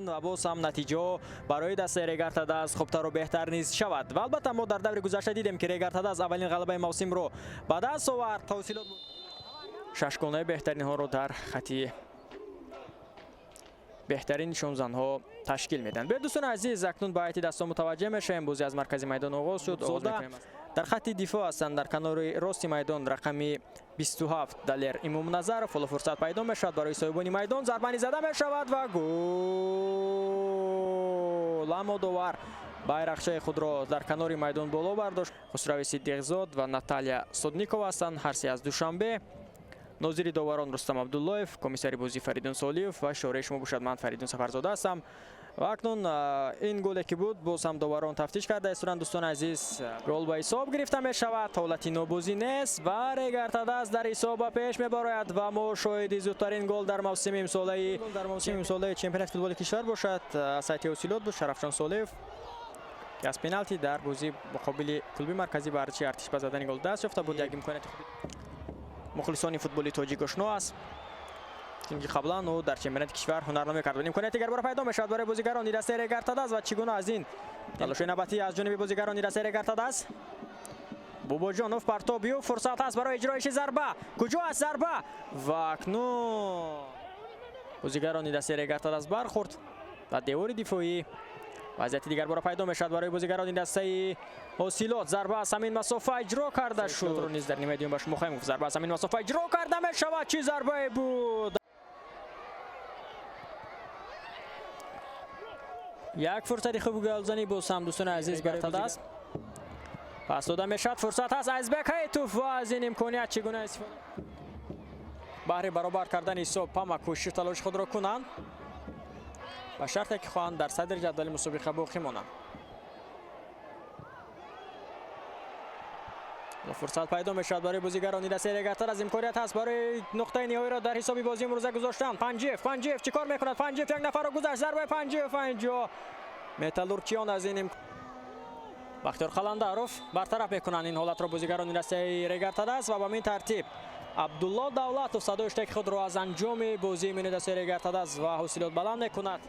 Ва боз ҳам натиҷаҳо барои дастаи Регар-ТадАЗ хубтару беҳтар низ шавад. Ва албатта, мо дар даври гузашта дидем, ки Регар-ТадАЗ аввалин ғалабаи мавсимро ба даст овард. Ҳосилот шашгонаи беҳтаринҳоро дар хати беҳтарин нишонзанҳо ташкил медиҳанд. Биёед, дӯстони азиз, акнун ба ҳайати дастҳо мутаваҷҷеҳ мешавем. Бозӣ аз маркази майдон оғоз шуд. Дар хати дифоъ ҳастанд, дар канори рости майдон рақами 27 Далер Имомназаров. Ҳоло фурсат пайдо мешавад барои соҳибони майдон, зарба зада мешавад ва гол! Аммо довар байрақчаи худро дар канори майдон боло бардошт. Хусрави Сиддиқзод ва Наталия Содникова ҳастанд, ҳар се аз Душанбе. Нозири доварон Рустам Абдуллоев, комиссари бозӣ Фаридун Солиев ва шораи шумо бошад, ман Фаридун Сафарзода ҳастам. Ва акнун ин голе ки буд, боз ҳам доварон тафтиш карда истоданд. Дӯстони азиз, гол ба ҳисоб гирифта мешавад, ҳолати нобозӣ нест ва Регар-ТадАЗ дар ҳисоб ба пеш мебарояд. Ва мо шоҳиди зудтарин гол дар мавсими имсолаи чемпионати футболи кишвар бошад. Сайти Ҳосилот буд, Шарафҷон Солиев, ки аз пеналти дар бозӣ муқобили клуби марказии варзиши Артиш ба задани гол даст ёфта буд. Як имконияти хуби мухлисони футболи тоҷик ошно аст, чунки қаблан ӯ дар чемпионати кишвар ҳунарнамоӣ кард. Имконияти дигар бора пайдо мешавад барои бозигарони дастаи Регар-ТадАЗ ва чӣ гуна аз ин талошои навбатӣ аз ҷониби бозигарони дастаи Регар-ТадАЗ! Бобоҷонов партоб ю, фурсат ҳаст барои иҷроиши зарба. Куҷо аст зарба? Ва акнун бозигарони дастаи Регар-ТадАЗ бархӯрд ба девори дифоӣ. Вазъияти дигар бора пайдо мешавад барои бозигарони дастаи Ҳосилот. Зарба аз ҳамин масофа иҷро карда шуд. Низ дар нимаи дуюм ба шумо хоҳем гуфт. Зарба аз ҳамин масофа иҷро карда мешавад. Чӣ зарбае буд! Як фурсати хуби голзанӣ боз ҳам, дӯстони азиз, барои ТадАЗ пас дода мешавад. Фурсат ҳаст, Азизбек Ҳайтов, ва аз ин имконият чӣ гуна истифода! Баҳри баробар кардани ҳисоб ҳама кӯшишу талоши худро кунанд, ба шарте ки хоҳанд дар садри ҷадвали мусобиқа боқӣ монанд. Фурсат пайдо мешавад барои бозигарони дастаи Регар-ТадАЗ. Имконият ҳаст барои нуқтаи ниҳоиро дар ҳисоби бозии имрӯза гузоштан. Панҷиев, Панҷиев чӣ кор мекунад? Панҷиев як нафарро гузашт, зарбаи Панҷиев! Инҷо металлургчиён аз ин Бахтиёр Қаландаров бартараф мекунанд ин ҳолатро бозигарони дастаи Регар-ТадАЗ. Ва ба ин тартиб Абдулло Давлатов садои иштироки худро аз анҷоми бозии миёни дастаи Регар-ТадАЗ ва Ҳосилот баланд мекунад.